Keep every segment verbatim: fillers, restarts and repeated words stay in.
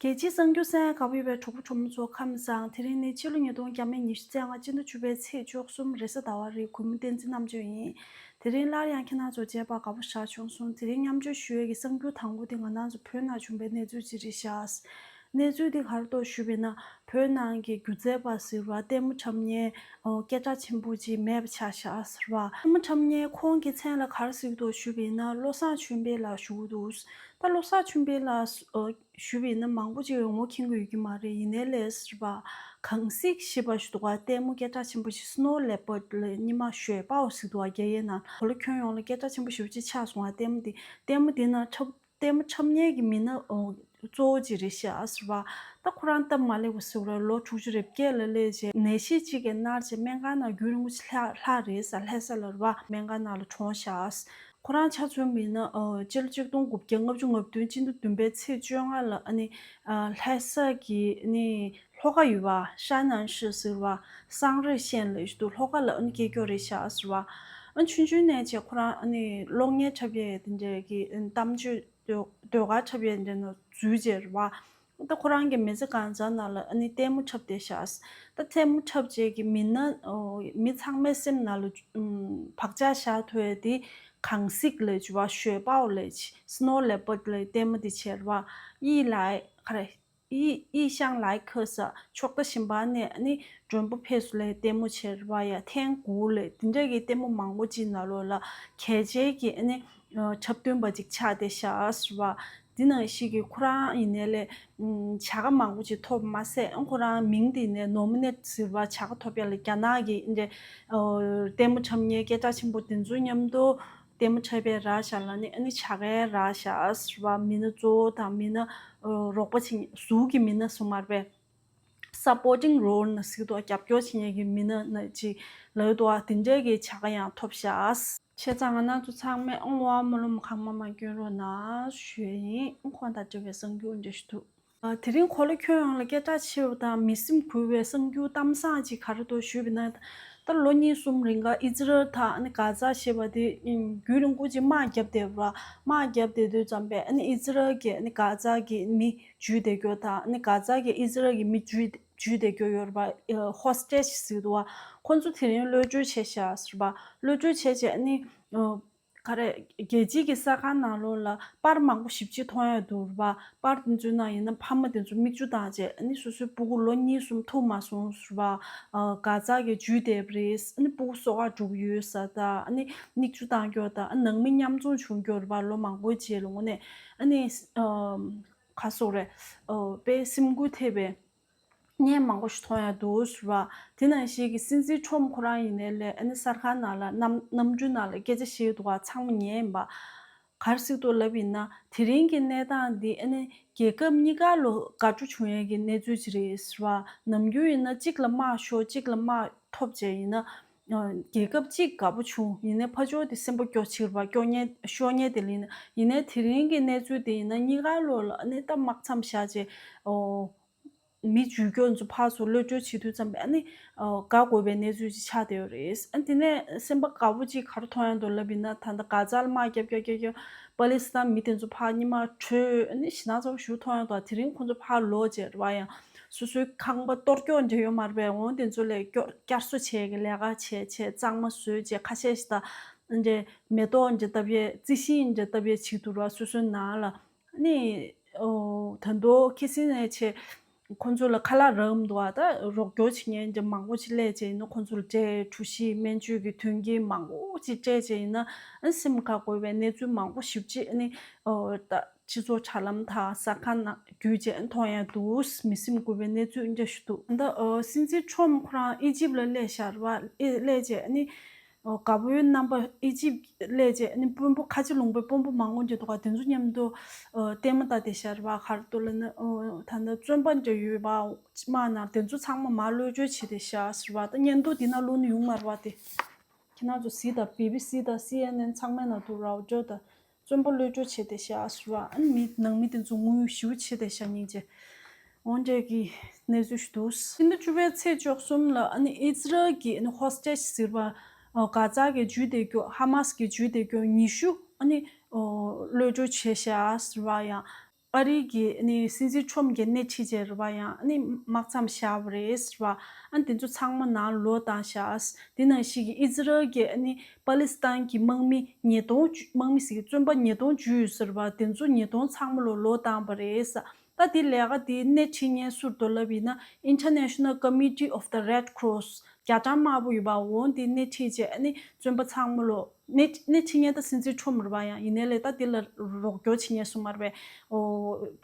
རྒྱལ་སྤྱིའི་གསར་འགྱུར་གསན་ཡག་དགའ་པོ་ཡོད་པའི་གྲོགས་པོ་གྲོགས་མོ་ཚོ་ཁམས་བཟང་། དེ་རིང་ནི་ཕྱི་ལོ་ཉིས་སྟོང་ཉི་ཤུ་རྩ་ལྔ་སྤྱི་ཟླ་བཅུ་པའི་ཚེས་བཅུ་གསུམ་རེས་གཟའ་ཟླ་བ་རེད། གུས་མོ་བསྟན་འཛིན་རྣམ་དཔྱོད་ཡིན། དེ་རིང་སླར་ཡང་ཁྱེད་རང་ཚོ་མཇལ་བར་དགའ་པོ་ཞེ་དྲག་བྱུང་སོང་། དེ་རིང་མཉམ་སྤྱོད་ཞུ་ཡས་ཀྱི་གསར་འགྱུར་དང་པོ་དེ་ང་རང་ཚོ་བོད་ནང་བྱུང་པའི་གནས་ཚུལ་ཅིག་རེད་ཤག། གནས་ཚུལ་དེ་ག་རེ་འདུག་ཞུས་པ་ཡིན་ན། བོད་ནང་གི་སྒྱུ་རྩལ་པ་ཟེར་བ་ལྟད་མོ་འཁྲབ་མཁན་སྐད་གྲགས་ཆེན་པོ་ཅིག་མེད་པ་ཆགས་ཤག་ཟེར་བ། ལྟད་མོ་འཁྲབ་མཁན་ཁོང་གི་མཚན་ལ་ག་རེ་ཟེར་གྱི་འདུག་ཞུས་པ་ཡིན་ན། བློ་བཟང་ཆོས་འཕེལ་ལགས་ཞུ་གི་འདུག། ད་བློ་བཟང་ཆོས་འཕེལ་ལགས་ཞུས་པ་ཡིན་ན་མང་པོ་ཅིག་ངོ་མཁྱེན་གྱི་ཡོད་ཀྱི་མ་རེད། ཡིན་ནའི་ལས་ཟེར་བ། གངས་གཟིག་ཞེས་པ་ཞིག་འདུག་ག། ལྟད་མོ་སྐད་གྲགས་ཆེན་པོ་ཞིག། Snow Leopard ལབ། རྙིང་མ་ཞོལ་པའོ་ཟེར་གྱི་འདུག་ག། རྒྱ་ཡིག་ནང་གོ་ལ་ཁྱོན་ཡོངས་ལ་སྐད་གྲགས་ཆེན་པོ་ཞེ་པོ་ཅིག་ཆགས་སོང་བ། ལྟད་མོ་འདི་ལྟད་མོ་འདི་ནང་འཁྲབ་ལྟད་མོ་འཁྲབ་མཁན་གྱི་མི་སྣ་གཙོ་བོ་ཅིག་རེད་ཤག་ཟེར་བ། ད་ཁོ་རང་སྟབས་མ་ལེགས་པ་ཟེར་བ་རེད། ལོ་དྲུག་ཅུ་རེ་བརྒྱད་ལ་སླེབས་རྗེས་ནད་གཞི་གཅིག་གིས་མནར་རྗེས་སྨན་ཁང་ནང་རྒྱུན་རིང་པོ་ཅིག་ལྷག་ལྷག་རེད་ཟེར། ལྷ་ས་ལ་རེད་བ། སྨན་ཁང་ནང་ལ་གྲོངས་ཤག། ཁོ་རང་ཆ་མཚོན་པ་ཡིན་ན་ཨ་སྤྱི་ལོ་ཆིག་སྟོང་དགུ་བརྒྱ་ལྔ་བཅུ་ང་བདུན་སྤྱི་ཟླ་བདུན་པའི་ཚེས་བཅོ་ལྔ་ལ་ཨ་ནི་ཨ་ལྷ་ས་གི་ཨ་ནི་ལྷོ་ཁ་ཡོད་པ་ཧྲན་ནན་ཧྲི་ཟེར་བ། སང་རེ་ཤན་ལབ་ཀྱི་འདུག། ལྷོ་ཁ་ལ་ཨ་ནི་སྐྱེས་རྒྱུ་རེད་ཤག་ཟེར་བ། ཨ་ཆུང་ཆུང་ནས་བྱས་ཁོ་རང་ཨ་ནི་གློག་བརྙན་འཁྲབ་ཡས་དེ་འདྲའི་གི་གཏམ་བརྗོད་ཟློས་གར་འཁྲབ་ཡས་དེ་འདྲ་ནང་འཛུལ་བྱས་རེད་བ། ད་ཁོ་རང་གི་མི་ཚེ་གང་ཟག་ནང་ལ་ཨ་ནི་ལྟད་མོ་འཁྲབ་བསྡད་ཤག། ད་ལྟད་མོ་འཁྲབ་བྱས་ཀྱི་མི་སྣ་མི་ཚང་མའི་སེམས་ནང་ལ་བག་ཆགས་བཞག་ཐུབ་ཡས་དེ་གངས་གཟིག་ལབ་ཀྱི་བ། ཞོལ་པའོ་ལབ་ཀྱི། Snow Leopard ལབ་ལྟད་མོ་དེ་བྱས་རེད་བ། ཡིད་ལ་ག་རེ། 异异乡来客ཟེར། ཕྱོགས་མཐའ་གཞན་པ་ནས་ཨ་ནི་མགྲོན་པོ་ཕེབས་སོང་ལབ་ལྟད་མོ་བྱས་རེད་བ། ཡ་ཐེངས་དགུ་ལབ་དེ་འདྲ་གི་ལྟད་མོ་མང་པོ་ཅིག་ནང་ལོགས་ལ་གལ་ཆེའི་གི་ཨ་ནི་འཁྲབ་སྟོན་པ་ཅིག་ཆགས་བསྡད་ཤག་ཟེར་བ། འདི་ནང་བཞིན་གྱི་ཁོ་རང་ཡིན་ནའི་ལས་བྱ་དགའ་མང་པོ་ཅིག་ཐོབ་མ་ཟད། ཁོ་རང་མིང་དེ་ཡིན་ནའི་ནོ་མི་ནེཊ་ཟེར་བ། བྱ་དགའ་ཐོབ་ཡ་ལ་རྒྱ་ནག་གི་འདི་འདྲའི་ལྟད་མོ་འཁྲབ་མཁན་སྐད་གྲགས་ཆེན་པོ་དེ་ཚོ་མཉམ་དུ་ལྟད་མོ་འཁྲབ་པའི་ར་ཤག་ལ་ནི་ཨ་ནི་བྱ་དགའི་ར་ཤག་ཟེར་བ། མི་སྣ་གཙོ་བོ་དང་མི་སྣ་རོགས་པ་བྱེད་མཁན་ཟུར་གྱི་མི་སྣ་སུ་མ་རེད་པས། སཔོར་ཊིང་རོལ་ནང་ཟེར་གྱི་འདུག། རྒྱབ་སྐྱོར་བྱེད་མཁན་གྱི་མི་སྣ་ནང་ཅིག་ལབ་ཀྱི་འདུག་བ། དེ་འདྲའི་གི་བྱ་དགའ་ཡང་ཐོབ་ཤག། བྱས་ཙང་ང་རང་ཚོ་ཚང་མས་ཨང་བ་མ་ལོ་མ་གང་མ་མ་སྐྱོན་རོགས་གནང་ཞུ་ཡ་ཡིན། ཁོང་དང་འབྲེལ་བའི་གསར་འགྱུར་འདྲ་ཞིག་འདུག། ཨ། དེ་རིང་གོ་ལ་ཁྱོན་ཡོངས་ལ་སྐད་གྲགས་ཆེ་བ་དང་མི་སེམས་འགུལ་བའི་གསར་འགྱུར་གཏམ་བཟང་ཅིག་ག་རེ་འདུག་ཞུས་པ་ན། ད་ལོ་གཉིས་གསུམ་རིང་ག་ཨི་ཛི་རལ་དང་ཨ་ནི་གྷ་ཛ་ཞེས་པ་དེ་རྒྱུན་རིང་པོ་ཅིག་དམག་བརྒྱབ་བསྡད་པ། དམག་བརྒྱབ་བསྡད་དུས་ཙམ་པས་ཨ་ནི་ཨི་ཛི་རལ་གྱིས་ཨ་ནི་གྷ་ཛ་གི་མི་འཇུས་བསྡད་རྒྱུ་དང་། ཨ་ནི་གྷ་ཛ་གིས་ཨི་ཛི་རལ་གྱི་མི་འཇུས་འཇུས་བསྡད་རྒྱུ་ཡོད་རེད་པ། ཧོ་སི་ཊེཇ་ཟེར་གྱི་འདུག་བ། ཁོ་ཚོ་དེ་རིང་གློད་བཀྲོལ་བྱས་ཤག་ཟེར་བ། གློད་བཀྲོལ་བྱས་རྗེས་ཨ་ནི། ག་རེ། རྒྱལ་སྤྱིའི་གི་གསར་ཁང་ནང་ལོགས་ལ་པར་མང་པོ་ཞེ་པོ་ཅིག་མཐོང་ཡ་འདུག་རེད་པ། པར་དེ་ཚོའི་ནང་ཡིན་ན་ཕ་མ་དེ་ཚོ་མིག་ཆུ་བཏང་རྗེས་ཨ་ནི་སོ་སོའི་སྤུ་གུ་ལོ་གཉིས་གསུམ་ཐུག་མ་སོང་ཟེར་བ། ཨ། གྷ་ཛ་གིས་འཇུས་བསྡད་པ་རེད། ཨ་ནི་སྤུ་གུ་གསོ་གར་འགྲོ་གི་ཡོད་ཟེར། ད་ཨ་ནི་མིག་ཆུ་བཏང་རྒྱུ་དང་། ཨ། ནང་མི་མཉམ་འཛོམས་བྱུང་རྒྱུ་རེད་པ། ལོ་མང་པོའི་རྗེས་ལ་དངོས་གནས། ཨ་ནི། ཨ། ག་རེ་ཟེར་དགོས་རེད། ཨ། དཔེ་སེམས་འགུལ་ཐེབས་པའི་བརྙན་མང་པོ་ཞིག་མཐོང་ཡ་འདུག་ཟེར་བ། དེ་ནང་བཞིན་གྱི་སྲིད་འཛིན་ཁྲོམ་ཁོ་རང་ཡིན་ནའི་ལས་ཨ་ནི་གསར་ཁང་ནང་ལ་གནམ་གནམ་གྲུའི་ནང་ལ་སྐད་ཆ་བཤད་འདུག་ག། ཚང་མ་ཉན་ཡིན་པ། ག་རེ་ཟེར་གྱི་འདུག་ལབ་ཡིན་ན། དེ་རིང་གི་གནས་སྟངས་འདི་ཨ་ནི་རྒྱལ་ཁབ་གཉིས་ཀ་ལ་དགའ་སྤྲོ་བྱུང་ཡས་ཀྱི་གནས་ཚུལ་ཅིག་རེད་ཟེར་བ། ནམ་རྒྱུན་ཡིན་ན་གཅིག་ལ་དམག་ཤོར་གཅིག་ལ་དམག་ཐོབ་བྱས་ཡིན་ན། ཨ། རྒྱལ་ཁབ་གཅིག་དགའ་པོ་བྱུང་ཡིན་ནའི་ཕར་ཕྱོགས་དེ་སེམས་པ་སྐྱོ་ཕྱིར་བ། སྐྱོ་ཉེ་ཤོར་ཉེ་དེ་ལ་ཡིན་ན། ཡིན་ནའི་དེ་རིང་གི་གནས་ཚུལ་དེ་ཡིན་ན་གཉིས་ཀ་ལོགས་ལ་ཨ་ནི་ད་དམག་མཚམས་བཞག་བྱས། ཨོ། མི་འཇུས་རྒྱུ་ཚོ་ཕར་ཚུར་གློད་བཀྲོལ་བྱེད་དུས་ཙམ་པས་ཨ་ནི། ཨོ། དགའ་དགོས་པའི་གནས་ཚུལ་ཅིག་ཆགས་བསྡད་ཡོད་རེད། ཨ། དེ་ནས་སེམས་པ་དགའ་པོ་ཅིག་ག་རེ་མཐོང་ཡ་འདུག་ལབ་ཡིན་ན། ད་ལྟ་གྷ་ཛ་ལ་དམག་རྒྱབ་རྒྱབ་རྒྱབ་རྒྱབ། པ་ལི་སི་ཐན་མི་དེ་ཚོ་ཕར་ཉི་མ་བྲོས། ཨ་ནི་ཞེད་སྣང་ཚ་པོ་ཞེ་པོ་མཐོང་ཡ་འདུག། དེ་རིང་ཁོ་ཚོ་ཕར་ལོག་བྱས་རེད་པ། ཡང་སོ་སོའི་ཁང་པ་གཏོར་སྐྱོན་འདྲ་ཡོད་མ་རེད་པས། འོ་དེ་ཚོ་ལས་སྐྱོ་བསྐྱར་གསོ་བྱས་ཀྱི་ལས་ཀ་བྱས་བྱས། གཙང་མ་བཟོས་བྱས། ཁ་ཤས་ཤིག་ད་འདྲ་མེ་ཏོག་འདྲ་བཏབ་ཡས། རྩི་ཤིང་འདྲ་བཏབ་ཡས་བྱེད་འདུག་ར། སོ་སོའི་ནང་ལ། ཨ་ནི། ཨོ། ད་དུང་ཁ་སང་ནས་བྱས་ཁོ་ཚོ་ལ་ཁ་ལག་རག་གི་མི་འདུག་པ། ད་རོགས་སྐྱོར་བྱེད་མཁན་འདྲ་མང་པོ་ཅིག་སླེབས་བྱས་ཡིན་ན། ཁོ་ཚོ་ལ་འབྲས་གྲོ་ཞིབ་སྨན་བཅོས་ཀྱི་མཐུན་རྐྱེན་མང་པོ་ཅིག་སྤྲད་བྱས་ཡིན་ན། ཨ། སེམས་ཁ་འགུལ་བའི་གནས་ཚུལ་མང་པོ་ཞེ་པོ་ཅིག་ཨ་ནི། ཨོ། ད་སྤྱི་ཚོགས་དྲ་ལམ་དང་གསར་ཁང་ནང་བརྒྱུད་བྱས་མཐོང་ཡ་འདུག། མི་སེམས་འགུལ་བའི་གནས་ཚུལ་འདྲ་ཞིག་འདུག། ད་ཨོ། སྲིད་འཛིན་ཁྲོམ་ཁོ་རང་ཨི་ཇིབ་ལ་སླེབས་ཤག་རེད་པ། ཨེ། སླེབས་བྱས་ཨ་ནི། ཨོ། དགའ་པོའི་རྣམ་པ། ཨི་ཇིབ་སླེབས་བྱས་ཨ་ནི་དཔོན་པོ་ཁ་ཆེ་ལུང་པའི་དཔོན་པོ་མང་པོ་འདྲ་འདུག་ག། དེ་ཚོ་མཉམ་དུ། ཨོ། ལྟད་མོ་ལྟ་བསྡད་ཤག་རེད་པ། ག་རེ་འདུག་ལབ་ན། ཨོ། ད་ལྟ་བཙོན་པ་འདྲ་ཡོད་པ། དམག་ནང་དེ་ཚོ་ཚང་མ་མར་གློད་བཀྲོལ་བྱས་བསྡད་ཤག་ཟེར་བ། ད་བརྙན་ཐུང་དེ་ནང་བླུགས་ན་ཡོང་མ་རེད་པ་དེ། ཁྱེད་རང་ཚོ་གཟིགས་དང་། བི་བི་སི་དང་སི་ཨེན་ཨེན་ཚང་མའི་ནང་དུ། རོའུ་ཊར་དང་། བཙོན་པ་གློད་བཀྲོལ་བྱས་བསྡད་ཤག་ཟེར་བ། ཨ་ནི་མི་ནང་མི་དེ་ཚོ་དངུལ་ཞེ་པོ་ཆེ་བསྡད་ཤག་སྙིང་རྗེ། འོ་འདྲ་གི་གནས་ཚུལ་ཞིག་འདུག། ཕྱི་ཟླ་བཅུ་པའི་ཚེས་བཅུ་གསུམ་ལ་ཨ་ནི་ཨི་ཛི་རལ་གྱི་ཨ་ནི་ཧོ་སི་ཊེཇ་ཟེར་བ། ཨ། གྷ་ཛ་གིས་འཇུས་བསྡད་རྒྱུ། ཧ་མ་སི་གིས་འཇུས་བསྡད་རྒྱུ་ཉི་ཤུ་ཨ་ནི། ཨོ། གློད་བཀྲོལ་བྱས་ཤག་ཟེར་བ། ཡང་ ཨ་རི་གི་ནི་སྲིད་འཛིན་ཁྲོམ་གྱི་སྣེ་ཁྲིད་བྱས་རེད་པ། ཡང་ནི་དམག་མཚམས་བཞག་པ་རེད་ཟེར་བ། ཨ་ནི་དེ་ཚོ་ཚང་མ་ནང་ལོག་བཏང་བཞག་དེ་ནང་བཞིན་གྱི་ཨི་ཛི་རལ་གྱི་ནི་པ་ལི་སི་ཐན་གྱི་དམག་མི་ཉིས་སྟོང་དམག་མི་ཟེར་གྱི་བཙོན་པ་ཉིས་སྟོང་བཅུ་ཡོད་ཟེར་བ། དེ་ཚོ་ཉིས་སྟོང་ཚང་མ་ལོ་ལོག་བཏང་པ་རེད། ད་དེ་ལས་ཀ་དེ་སྣེ་ཁྲིད་མཁན་སུ་རེད་ལབ་ཡིན་ན། International Committee of the Red Cross། རྒྱ་གྲམ་དམར་པོ་ཡོད་པ། འོ་དེ་སྣེ་ཁྲིད་བྱས་ནི་བཙོན་པ་ཚང་མ་ལོ་སྣེ་སྣེ་ཁྲིད་མཁན་ད་སྲིད་འཛིན་ཁྲོམ་རེད་པ། ཡང་ཡིན་ནའི་ལས་ད་དེ་ལ་རོགས་སྐྱོར་བྱེད་མཁན་སུ་མ་རེད་པས། ཨོ་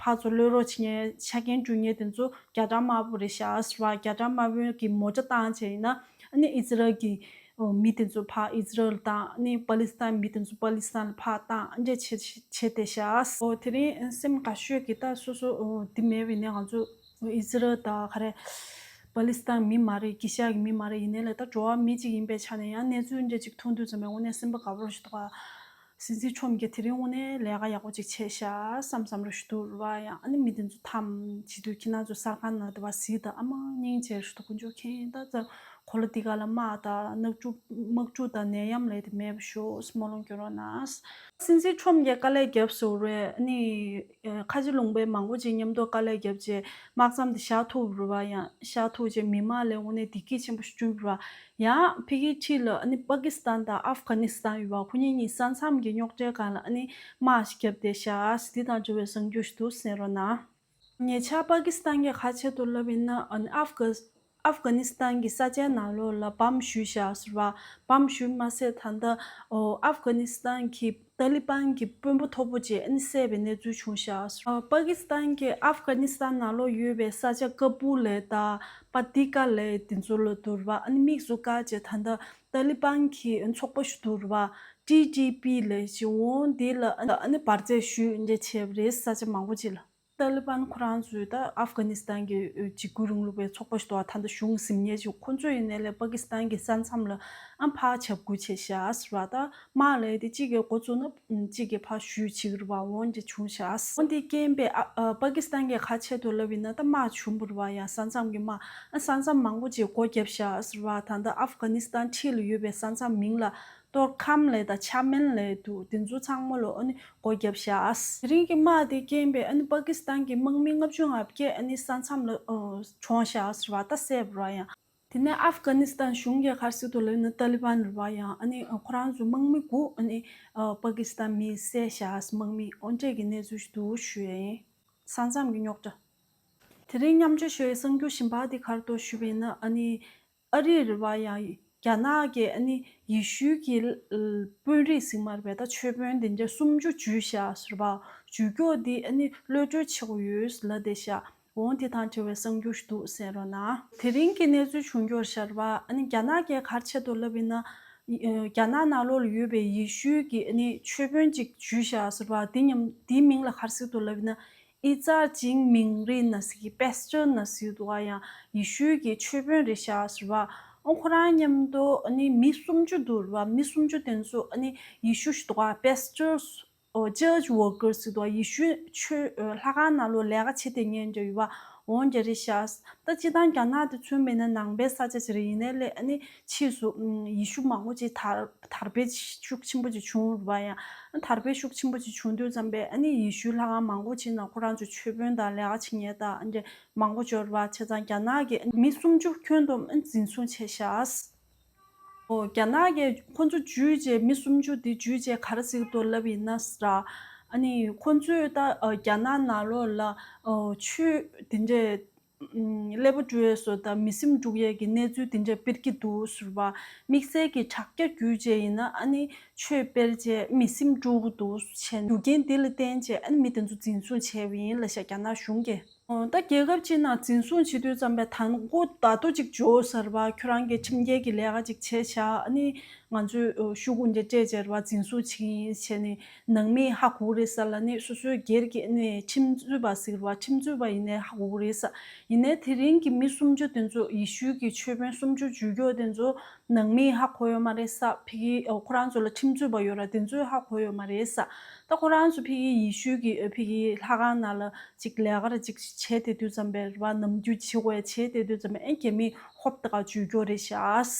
ཕར་ཚུར་གློད་རོགས་བྱེད་མཁན་ཆ་རྐྱེན་སྒྲུབ་མཁན་དེ་ཚོ་རྒྱ་གྲམ་དམར་པོ་རེད་ཤག་ཟེར་བ། རྒྱ་གྲམ་དམར་པོ་གི་མོ་ཊ་བཏང་བྱས་ཡིན་ན་ཨ་ནི་ཨི་ཛི་རལ་གྱི་ཨོ་མི་དེ་ཚོ་ཕར་ཨི་ཛི་རལ་དང་ཨ་ནི་པ་ལི་སི་ཐན་མི་དེ་ཚོ་པ་ལི་སི་ཐན་ལ་ཕར་བཏང་འདྲ་བྱས་བྱས་བསྡད་ཤག་ཨོ་དེ་རིང་སེམས་དགའ་ཤོས་ཀྱི་ད་སོ་སོ་ཨོ་དེ་མེད་པ་ཡིན་ནའི་ང་ཚོ་ཨི་ཛི་རལ་དང་ག་རེ་པ་ལི་སི་ཐན་མི་མ་རེད། གྷི་ཤ་གི་མི་མ་རེད། ཡིན་ནའི་ལས་ད་འགྲོ་བ་མི་གཅིག་ཡིན་པའི་ཆ་ནས་ཡང་གནས་ཚུལ་འདྲ་གཅིག་མཐོང་དུས་ཙམ་པས་དངོས་གནས་སེམས་པ་དགའ་པོ་རེད་ཤག་ད། སྲིད་འཛིན་ཁྲོམ་གྱིས་དེ་རིང་དངོས་གནས་ལས་ཀ་ཡག་པོ་ཅིག་བྱས་ཤག་བསམ་བསམ་རེ་ཞུ་འདུག་རེད་པ། ཡང་ཨ་ནི་མི་དེ་ཚོ་ཐམས་ཅད་དུ་ཁྱེད་རང་ཚོ་གསར་ཁང་ནང་དུ་བ་གཟིགས་དང་ཨ་མ་སྙིང་རྗེ་རེད་ཤག་ད། དཀོན་མཆོག་མཁྱེན། ད་ཙམ་གོ་ལ་འདི་ག་ལ་དམག་དང་དམག་འཁྲུག་དམག་འཁྲུག་དང་ནད་ཡམས་ལས་དེ་མེད་པ་ཤོག་སྨོན་ལམ་སྐྱོན་རོགས་གནང་། སྲིད་འཛིན་ཁྲོམ་གྱིས་དཀའ་ལས་བརྒྱབ་སོང་རེད། ཨ་ནི་ཁ་ཆེ་ལུང་པའི་མང་པོ་ཅིག་མཉམ་དུ་དཀའ་ལས་བརྒྱབ་རྗེས་དམག་མཚམས་དེ་བཞག་ཐུབ་རེད་པ། ཡང་བཞག་ཐུབ་རྗེས་མི་མང་ལ་དངོས་གནས་བདེ་སྐྱིད་ཆེན་པོ་ཞིག་བསྐྲུན་པ་རེད་པ། ཡང་ཕ་གིའི་འཁྲིས་ལ་ཨ་ནི་པ་ཀི་སི་ཐན་དང་ཨབ་གྷ་ནི་སི་ཐན་ཡོད་པ། ཁོ་གཉིས་གཉིས་ས་མཚམས་ཀྱི་རྙོག་དྲའི་སྒང་ལ་ཨ་ནི་དམག་ཞིག་བརྒྱབ་བསྡད་ཤག་དེ་དང་འབྲེལ་བའི་གསར་འགྱུར་ཞིག་འདུག་གསན་རོགས་གནང་། ཉེ་ཆར་པ་ཀི་སི་ཐན་གྱིས་ག་རེ་བྱས་འདུག་ལབ་ཡིན་ན། ཨ་ནི་ཨབ་གྷ་ཨབ་གྷ་ནི་སི་ཐན་གྱི་ས་ཆའི་ནང་ལོགས་ལ་བམ་གཞུས་བཞག་ཟེར་བ། བམ་གཞུས་མ་ཟད་ད་ལྟ་ཨོ་ཨབ་གྷ་ནི་སི་ཐན་གྱི་ཏཱ་ལི་བན་གྱི་དཔོན་པོ་མཐོ་པོ་ཅིག་ཨ་ནི་བསད་པའི་གནས་ཚུལ་བྱུང་བཞག་ཟེར་བ། པ་ཀི་སི་ཐན་གྱིས་ཨབ་གྷ་ནི་སི་ཐན་ནང་ལོགས་ཡོད་པའི་ས་ཆ་ཀ་བུལ་ལ་དང་པ་ཏི་ཀ་ལ་དེ་ཚོ་ལ་འདུག་རེད་པ། ཨ་ནི་དམིགས་སུ་བཀར་བྱས་ད་ལྟ་ཏཱ་ལི་བན་གྱི་ཚོགས་པ་ཞིག་འདུག་རེད་པ། ཊི་ཊི་པི་ལབ་ཅིག་འོང་། དེ་ལ་ཨ་ནི་འབར་རྫས་གཞུས་འདྲ་བྱས་པ་རེད། ས་ཆ་མང་པོ་ཅིག་ལ། ཏཱ་ལི་བན་ཁོ་རང་ཚོས་ད་ཨབ་གྷ་ནི་སི་ཐན་གྱི་འཇིགས་སྐུལ་རིང་ལུགས་པའི་ཚོགས་པ་ཞིག་འདུག་པ། ད་ལྟ་གཞུང་ཟིན་མཁན་ཞིག་ཁོ་ཚོས་ཡིན་ནའི་ལས་པ་ཀི་སི་ཐན་གྱི་ས་མཚམས་ལ་ཨ་ཕར་འཇབ་རྒོལ་བྱས་བཞག་ཟེར་བ། ད་དམག་ལས་དེ་གཅིག་གིས་འགོ་བཙུགས་ན་གཅིག་གིས་ཕར་གཞུས་བྱེད་ཀྱི་རེད་པ། འོ་འདྲ་བྱུང་བཞག་འོ་འདི་རྐྱེན་པས་ཨ་ཨ་པ་ཀི་སི་ཐན་གྱིས་ག་རེ་བྱས་འདུག་ལབ་ཡིན་ན། ད་དམག་བྱུང་བ་རེད་པ། ཡང་ས་མཚམས་ཀྱི་དམག་ཨ་ས་མཚམས་མང་པོ་ཅིག་སྒོ་བརྒྱབ་བཞག་ཟེར་བ། ད་ལྟ་ཨབ་གྷ་ནི་སི་ཐན་འཁྲིས་ལ་ཡོད་པའི་ས་མཚམས་མིང་ལ་ཏོར་ཁམ་ལབ་དང་ཆ་མེན་ལབ་འདུག་དེ་ཚོ་ཚང་མ་ལ་ཨ་ནི་སྒོ་བརྒྱབ་བཞག་དེ་རིང་གི་དམག་དེ་རྐྱེན་པས་ཨ་ནི་པ་ཀི་སི་ཐན་གྱི་དམག་མི་ལྔ་བཅུ་ང་བརྒྱད་ཨ་ནི་ས་མཚམས་ལ་ཨ་གྲོངས་བཞག་ཟེར་བ། ད་བསད་པ་རེད་པ། ཡང་དེ་ནས་ཨབ་གྷ་ནི་སི་ཐན་གཞུང་གིས་ག་རེ་ཟེར་འདུག་ལབ་ན། ཏཱ་ལི་བན་རེད་པ། ཡང་ཨ་ནི་ཁོ་རང་ཚོ་དམག་མི་དགུ་ཨ་ནི་ཨ་པ་ཀི་སི་ཐན་མིས་བསད་བཞག་དམག་མི་འོ་འདྲས་ཀྱི་གནས་ཚུལ་ཞིག་འདུག་ཞུ་ཡ་ཡིན། ས་མཚམས་ཀྱི་རྙོག་དྲ། དེ་རིང་མཉམ་སྤྱོད་ཞུ་བའི་གསར་འགྱུར་གཞན་པ་དེ་ག་རེ་འདུག་ཞུས་པ་ཡིན་ན། ཨ་ནི་ཨ་རི་རེད་པ། ཡང་རྒྱ་ནག་གིས་ཨ་ནི་ཡེ་ཤུའི་གི་དཔོན་རིགས་ཟེར་མ་རེད་པས། ད་ཆོས་དཔོན་དེ་འདྲ་སུམ་ཅུ་འཇུས་བཞག་ཟེར་བ། འཇུས་སྐྱོར་འདི་ཨ་ནི་གློད་གྲོལ་བྱེད་དགོས་ཡོད་ལབ་བསྡད་ཤག་འོ་དེ་དང་འབྲེལ་བའི་གསར་འགྱུར་ཞིག་འདུག་གསན་རོགས་གནང་། དེ་རིང་གི་གནས་ཚུལ་བྱུང་རྒྱུར་ཤར་བ། ཨ་ནི་རྒྱ་ནག་གིས་ག་རེ་བྱས་འདུག་ལབ་ཡིན་ན། རྒྱ་ནག་ནང་ལོགས་ལ་ཡོད་པའི་ཡེ་ཤུའི་གི་ཨ་ནི་ཆོས་དཔོན་ཅིག་འཇུས་བཞག་ཟེར་བ། དེ་མཉམ་དེའི་མིང་ལ་ག་རེ་ཟེར་འདུག་ལབ་ཡིན་ན། ཨི་ཙར་ཅིང་མིང་རི་ན་ཟེར་གི་པེ་སི་ཏོར་ན་ཟེར་འདུག་ག་ཡང་ཡེ་ཤུའི་གི་ཆོས་དཔོན་རེད་ཤག་ཟེར་བ། ཨོ་ཁོ་རང་མཉམ་དུ་ཨ་ནི་མི་སུམ་ཅུ་འདུག་རེད་པ། མི་སུམ་ཅུ་དེ་ཚོ་ཨ་ནི་ཡེ་ཤུ་ཞིག་འདུག་ག་པེ་སི་ཏོར་ཨོ་ཅར་ཅི་ཝོར་ཀར་ཟེར་འདུག་ག་ཡེ་ཤུའི་ཆོས་ཨ་ལྷ་ཁང་ནང་ལོགས་ལས་ཀ་བྱེད་བསྡད་མཁན་འདྲ་ཡོད་པ། འོ་འདྲ་རེད་ཤག་ད་སྤྱིར་བཏང་རྒྱ་ནག་དེ་མཚོན་པ་ཡིན་ན་ནང་པའི་ས་ཆ་ཅིག་རེད། ཡིན་ནའི་ལས་ཨ་ནི་ཕྱིས་སུ་ཨམ་ཡེ་ཤུ་མང་པོ་ཅིག་དར་དར་སྤེལ་ཤུགས་ཆེན་པོ་ཅིག་བྱུང་རེད་པ། ཡང་དར་སྤེལ་ཤུགས་ཆེན་པོ་ཅིག་བྱུང་དུས་ཙམ་པས་ཨ་ནི་ཡེ་ཤུའི་ལྷ་ཁང་མང་པོ་ཅིག་ནང་ཁོ་རང་ཚོ་ཆོས་དཔོན་དང་ལས་ཀ་བྱེད་མཁན་དང་ཨ་འདྲ་མང་པོ་འབྱོར་བ་བྱས་ཙང་། རྒྱ་ནག་གིས་མི་སུམ་ཅུ་ཁྱོན་བསྡོམས་ཨ་འཛིན་བཟུང་བྱས་ཤག་ཨོ་རྒྱ་ནག་གིས་ཁོ་ཚོ་འཇུས་རྗེས་མི་སུམ་ཅུ་དེ་འཇུས་རྗེས་ག་རེ་ཟེར་གྱི་འདུག་ལབ་ཡིན་ན་ཟེར། ཨ་ནི་ཁོ་ཚོས་ད་ཨ་རྒྱ་ནག་ནང་ལོགས་ལ་ཨོ་ཆོས་དེ་འདྲས་ཀླད་པ་འཁྲུག་ཡས་བཟོ་དང་མི་སེམས་འཁྲུག་ཡས་ཀྱི་གནས་ཚུལ་དེ་འདྲ་སྤེལ་གྱི་འདུག་ཟེར་བ། དམིགས་བསལ་གྱི་དྲ་རྒྱ་བརྒྱུད་བྱས་ཡིན་ན་ཨ་ནི་ཆོས་སྤེལ་བྱས་མི་སེམས་འཁྲུག་གི་འདུག་བྱས། རྒྱུ་རྐྱེན་འདི་ལ་བརྟེན་བྱས་ཨ་ནི་མི་དེ་ཚོ་འཛིན་བཟུང་བྱས་པ་ཡིན་ལབ་ཤག་རྒྱ་ནག་གཞུང་གིས། ཨོ་ད་རྒྱལ་ཁབ་ཅིག་ནང་འཛིན་བཟུང་བྱེད་དུས་ཙམ་པའི་དང་པོ་བརྡ་ཐོ་གཅིག་འབྱོར་ཟེར་བ། ཁྱོད་རང་གིས་ཁྲིམས་འགལ་གྱི་ལས་ཀ་ཅིག་བྱས་ཤག་ཨ་ནི་ང་ཚོས་ཤོག་གུ་འདི་སྤྲད་བྱས་རེད་པ། འཛིན་བཟུང་བྱེད་ཀྱི་ཡིན་བྱས་ནས། ནང་མིས་ཧ་གོ་གི་རེད་ཟེར་ལབ་ནས་སོ་སོའི་སྒེར་གྱི་ཨ་ནི་ཁྲིམས་རྩོད་པ་ཟེར་བ། ཁྲིམས་རྩོད་པ་ཡིན་ནའི་ཧ་གོ་གི་རེད་ཟེར། ཡིན་ནའི་དེ་རིང་གི་མི་སུམ་ཅུ་དེ་ཚོ་ཡེ་ཤུའི་གི་ཆོས་དཔོན་སུམ་ཅུ་འཇུས་སྐྱོར་དེ་ཚོ་ནང་མིས་ཧ་གོ་ཡོད་མ་རེད་ཟེར། ཕ་གི་ཨོ་ཁོ་རང་ཚོ་ལ་ཁྲིམས་རྩོད་པ་ཡོད་ར། དེ་ཚོས་ཧ་གོ་ཡོད་མ་རེད་ཟེར། ད་ཁོ་རང་ཚོ་ཕ་གི་ཡེ་ཤུའི་གི་ཨ་ཕ་གི་ལྷ་ཁང་ནང་ལ་ཅིག་ལས་ཀ་ར་ཅིག་བྱས་བསྡད་དུས་ཙམ་པའི་རེད་པ། ནམ་རྒྱུན་བྱེད་དགོས་བྱས་བསྡད་དུས་ཙམ་པའི་ཨེ་རྒྱ་མི་ཧོབ་ཏེ་ག་འཇུས་སྐྱོར་རེད་ཤག་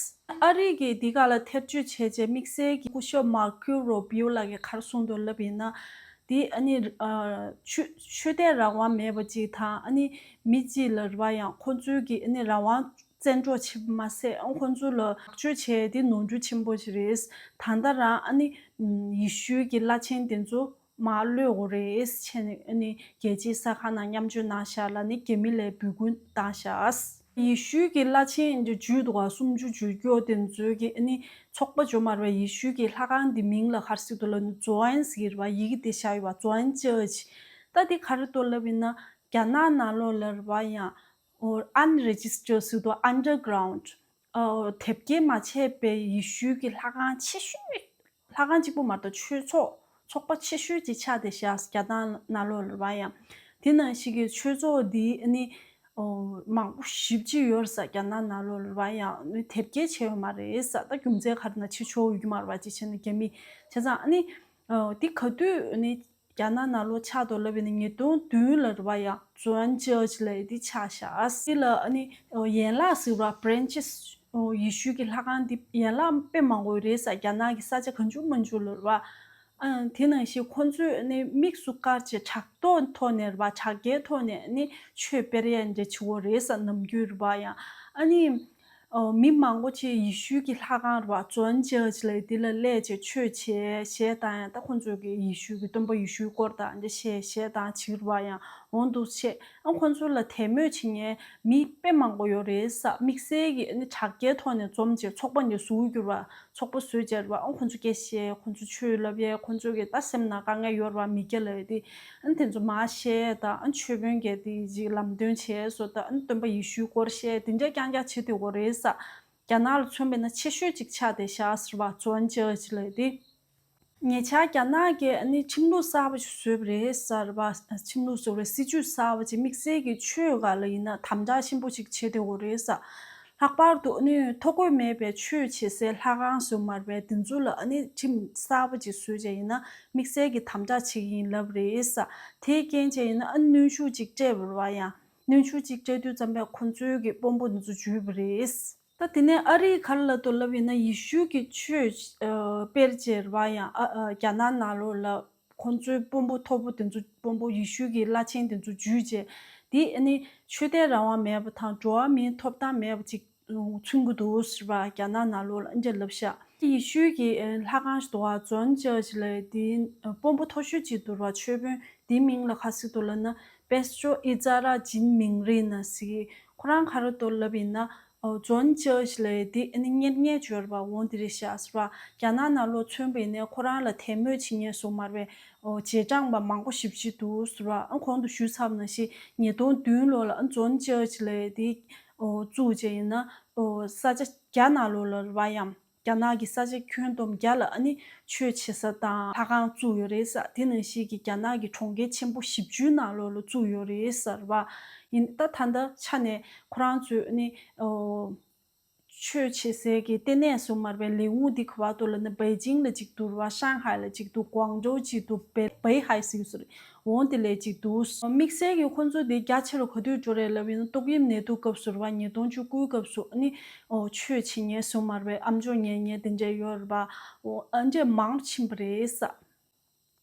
ཨ་རི་གིས་འདི་ག་ལ་ཐེར་གཅོད་བྱས་རྗེས་དམིགས་བསལ་གྱི་སྐུ་ཞབས་མར་ཁོ་རུ་བིའུ་ལགས་ཀྱིས་ག་རེ་གསུངས་འདུག་ལབ་ཡིན་ན། དེ་ཨ་ནི་ཨ་ཆོས་ཆོས་དད་རང་དབང་མེད་པ་ཅིག་དང་། ཨ་ནི་མི་གཅིག་ལ་རེད་པ། ཡང་ཁོ་ཚོའི་གི་ཨ་ནི་རང་དབང་བཙན་འཕྲོག་བྱེད་པ་མ་ཟད། ཨ་ཁོ་ཚོ་ལ་བེད་སྤྱོད་བྱས་ཏེ་ནོར་འཁྲུལ་ཆེན་པོ་ཞིག་རེད། ད་ལྟ་རང་ཨ་ནི་ཡེ་ཤུའི་གི་བླ་ཆེན་དེ་ཚོ་མར་གློད་དགོས་རེད་བྱས་ནས་ཨ་ནི་རྒྱལ་སྤྱིའི་གསར་ཁང་ནང་མཉམ་སྤྱོད་གནང་ཤག་ལབ་ནས་རྒྱ་མི་ལ་འབོད་སྐུལ་བཏང་ཤག་ཡེ་ཤུའི་གི་བླ་ཆེན་འདི་བརྒྱུད་འདུག་ག་སུམ་ཅུ་བརྒྱུད་སྐྱོར་དེ་ཚོའི་གི་ཨ་ནི་ཚོགས་པ་ཅིག་ཡོད་མ་རེད་པ། ཡེ་ཤུའི་གི་ལྷ་ཁང་འདི་མིང་ལ་ག་རེ་ཟེར་འདུག་ལབ་ན་ཛོ་ཨན་ཟེར་གྱི་རེད་པ། ཡི་གེ་དེ་བཞག་ཡོད་པ། ཛོ་ཨན་ཅར་ཆི། ད་དེ་ག་རེ་འདུག་ལབ་ཡིན་ན་རྒྱ་ནག་ནང་ལོགས་ལ་རེད་པ། ཡང་ཨོ་ཨན་རེ་ཇི་སི་ཊར་ཟེར་འདུག underground ཨོ་དེབ་སྐྱེལ་མ་བྱས་པའི་ཡེ་ཤུའི་གི་ལྷ་ཁང་ཆེ་ཤོས། ལྷ་ཁང་གཅིག་པོ་མ་གཏོགས་ཆོས་ཚོགས་ཚོགས་པ་ཆེ་ཤོས་ཅིག་ཆགས་བསྡད་ཤག་རྒྱ་ནག་ནང་ལོགས་ལ་རེད་པ། ཡང་དེ་ནང་བཞིན་གྱི་ཆོས་ཚོགས་འདི་ཨ་ནི་ཨོ་མང་པོ་ཞེ་པོ་ཅིག་ཡོད་རེད་ཟེར། རྒྱ་ནག་ནང་ལོགས་ལ་རེད་པ། ཡང་ཨ་ནི་དེབ་སྐྱེལ་བྱས་ཡོད་མ་རེད་ཟེར། ད་རྒྱུ་མཚན་ག་རེ་ན་ཕྱི་ཕྱོགས་ཡོད་ཀྱི་མ་རེད་པ། ཅིག་བྱས་ན་རྒྱ་མི་བྱས་ཙང་ཨ་ནི་ཨོ་དེ་ག་དུས་ཨ་ནི་རྒྱ་ནག་ནང་ལོགས་ཆགས་འདུག་ལབ་ཡིན་ན་ཉིས་སྟོང་བདུན་ལ་རེད་པ། ཡང་ཛོ་ཨན་ཅར་ཆི་ལབ་ཡ་དེ་ཆགས་ཤག་དེ་ལ་ཨ་ནི་ཡན་ལག་ཟེར་བ་བྷི་རན་ཆི་སི་ཡེ་ཤུའི་གི་ལྷ་ཁང་དེ་ཡན་ལག་དཔེ་མང་པོ་རེད་ཟེར། རྒྱ་ནག་གི་ས་ཆ་གང་བྱུང་མང་བྱུང་ལ་རེད་པ། ཨ་དེ་ནང་བཞིན་ཁོང་ཚོས་ཨ་ནི་དམིགས་སུ་བཀར་བྱས་དྲ་ཐོག་ཐོག་ནས་རེད་པ། དྲ་རྒྱའི་ཐོག་ནས་ཨ་ནི་ཆོས་སྤེལ་ཡ་འདྲ་བྱེད་ཀྱི་ཡོད་རེད་ཟེར། ནམ་རྒྱུན་རེད་པ། ཡང་ཨ་ནི། ཨོ་མི་མང་པོ་ཅིག་ཡེ་ཤུའི་གི་ལྷ་ཁང་རེད་པ། ཛོ་ཨན་ཅར་ཆི་ལབ་ཡ་དེ་ལ་སླེབས་བྱས་ཆོས་བྱས་གཞས་བཏང་ཡ། ད་ཁོང་ཚོའི་གི་ཡེ་ཤུའི་གི་སྟོན་པ་ཡེ་ཤུའི་སྐོར་དང་འདི་བཤད་གཞས་བཏང་བྱས་རེད་པ། ཡང་འོང་འདུག་བྱས། ཨ་ཁོང་ཚོ་ལ་དད་མོས་བྱེད་མཁན་མི་དཔེ་མང་པོ་ཡོད་རེད་ཟེར། དམིགས་བསལ་གྱི་ཨ་ནི་དྲ་རྒྱའི་ཐོག་ནས་འཛོམས་བྱས་ཚོགས་པ་འདི་བཟོ་གི་རེད་པ། ཚོགས་པ་བཟོས་བྱས་རེད་པ། ཨ་ཁོང་ཚོ་སྐད་བཤད། ཁོང་ཚོ་ཆོས་ལབ་ཡས། ཁོང་ཚོ་གི་ད་སེམས་ནང་དཀའ་ངལ་ཡོད་རེད་པ། མི་སྐྱ་ལབ་ཡ་དེ། ཨ་ནི་དེ་ཚོ་མར་བཤད་དང་། ཨ་ནི་ཆོས་དཔོན་གྱིས་དེ་ཅིག་ལམ་སྟོན་བྱས་སོ། ད་ཨ་ནི་སྟོན་པ་ཡེ་ཤུའི་སྐོར་བཤད། དེ་འདྲ་རྐྱང་རྐྱང་བྱེད་བསྡད་ཀྱི་ཡོད་རེད་ཟེར། རྒྱ་ནག་ལ་མཚོན་པ་ཡིན་ན་ཆེ་ཤོས་ཅིག་ཆགས་བསྡད་ཤག་ཟེར་བ། ཛོ་ཨན་ཅར་ཆི་ལབ་ཡ་དེ། ཉེ་ཆར་རྒྱ་ནག་གིས་ཨ་ནི་ཁྲིམས་ལུགས་གསར་པ་ཞིག་བཟོས་པ་རེད་ཟེར་བ། ཁྲིམས་ལུགས་ཟེར་བའི་སྲིད་ཇུས་གསར་པ་ཅིག་དམིགས་བསལ་གྱི་ཆོས་སྒང་ལ་ཡིན་ན་དམ་དྲག་ཆེན་པོ་ཞིག་བྱེད་བསྡད་ཀྱི་ཡོད་རེད་ཟེར། ལྷག་པར་དུ་ཨ་ནི་ཐོ་འགོད་མེད་པའི་ཆོས་བྱེད་སའི་ལྷ་ཁང་བཟོ་མ་རེད་པས། དེ་ཚོ་ལ་ཨ་ནི་ཁྲིམས་གསར་པ་ཅིག་བཟོས་བྱས་ཡིན་ན་དམིགས་བསལ་གྱི་དམ་དྲག་བྱེད་ཀྱི་ཡིན་ལབ་རེད་ཟེར། དེའི་རྐྱེན་བྱས་ཡིན་ན་ཨ་ནི་གནོན་ཤུགས་ཅིག་སྤྲད་པ་རེད་པ། ཡང་གནོན་ཤུགས་ཅིག་སྤྲད་དུས་ཙམ་པས་ཁོང་ཚོའི་གི་དཔོན་པོ་འདི་ཚོ་འཇུས་པ་རེད། ད་དེ་ནས་ཨ་རིས་ག་རེ་ལབ་འདུག་ལབ་ཡིན་ན། ཡེ་ཤུའི་གི་ཆོས་ཨ་སྤེལ་བྱས་རེད་པ། ཡང་ཨ་ཨ་རྒྱ་ནག་ནང་ལོགས་ལ་ཁོང་ཚོའི་དཔོན་པོ་མཐོ་པོ་དེ་ཚོ། དཔོན་པོ་ཡེ་ཤུའི་གི་བླ་ཆེན་དེ་ཚོ་འཇུས་བྱས། དེ་ཨ་ནི་ཆོས་དད་རང་དབང་མེད་པ་དང་འགྲོ་བ་མིའི་ཐོབ་ཐང་མེད་པ་ཅིག་མཚོན་གྱི་འདུག་ཟེར་བ། རྒྱ་ནག་ནང་ལོགས་ལ་ཨ་འདྲ་ལབ་ཤག་ཡེ་ཤུའི་གི་ཨ་ལྷ་ཁང་ཞིག་འདུག་པ། ཛོན་ཅར་ཆི་ལབ་ཡ་དེ་དཔོན་པོ་མཐོ་ཤོས་ཅིག་འདུག་པ། ཆོས་དཔོན་དེའི་མིང་ལ་ག་རེ་ཟེར་འདུག་ལབ་ན། པེ་སི་ཏྲོ་ཨི་ཛ་ར་ཇིན་མིང་རི་ན་ཟེར་གི། ཁོ་རང་ག་རེ་འདུག་ལབ་ཡིན་ན། ཨོ་ཛོན་ཅར་ཆི་ལབ་ཡ་དེ་ཨ་ནི་གཉེར་མཁན་ཅིག་ཡོད་རེད་པ། འོ་དེ་རེད་ཤག་ཟེར་བ། རྒྱ་ནག་ནང་ལོགས་མཚོན་པ་ཡིན་ནའི་ཁོ་རང་ལ་དད་མོས་བྱེད་མཁན་བཟོ་མ་རེད་པས། ཨོ་རྗེས་འབྲང་པ་མང་པོ་ཞེ་པོ་ཅིག་འདུག་ཟེར་བ། ཨ་གོང་དུ་ཞུས་ཚར་བ་ནང་བཞིན་ཉིས་སྟོང་བདུན་ལོ་ལ་ཨ་ཛོན་ཅར་ཆི་ལབ་ཡ་དེ་ཨོ་བཙུགས་བྱས་ཡིན་ན། ཨོ་ས་ཆ་བརྒྱ་ནང་ལོགས་ལ་རེད་པ། ཡང་རྒྱ་ནག་གི་ས་ཆ་ཁྱོན་བསྡོམས་བརྒྱ་ལ་ཨ་ནི་ཆོས་བྱེད་ས་དང་ལྷ་ཁང་བཙུགས་ཡོད་རེད་ཟེར། དེ་ནང་བཞིན་གྱི་རྒྱ་ནག་གི་གྲོང་ཁྱེར་ཆེན་པོ་བཞི་བཅུའི་ནང་ལོགས་ལ་བཙུགས་ཡོད་རེད་ཟེར་བ་ཡིན། ད་ད་ལྟ་ཆ་ནས་ཁོ་རང་ཚོས་ཨ་ནི་ཨོ་ཆོས་བྱེད་སའི་གི་ལྟེ་གནས་སུ་མ་རེད་པའི་ལས་ཁུངས་འདི་ག་པར་འདུག་ལབ་ན། པེ་ཅིང་ལ་གཅིག་འདུག་རེད་པ། ཧྲང་ཧའེ་ལ་གཅིག་འདུག། ཀོང་ཇོ་གཅིག་འདུག། པེ་པེ་ཧའེ་ཟེར་གྱི་ཟེར། འོ་དེ་ལ་གཅིག་འདུག། དམིགས་བསལ་གྱི་ཁོང་ཚོ་དེ་རྒྱ་ཆེ་རུ་ག་དུས་འགྲོ་རེད་ལབ་ཡིན་ན། ཏོག་དབྱིབས་ནད་དུག་སྐབས་སུ་རེད་པ། ཉིས་སྟོང་བཅུ་དགུའི་སྐབས་སུ་ཨ་ནི་ཨོ་ཆོས་བྱེད་མཁན་སུ་མ་རེད་པས། ཨ་མཆོག་ཉལ་མཁན་དེ་འདྲ་ཡོད་རེད་པ། ཨོ་ཨ་འདྲས་མང་རུ་ཕྱིན་པ་རེད་ཟེར།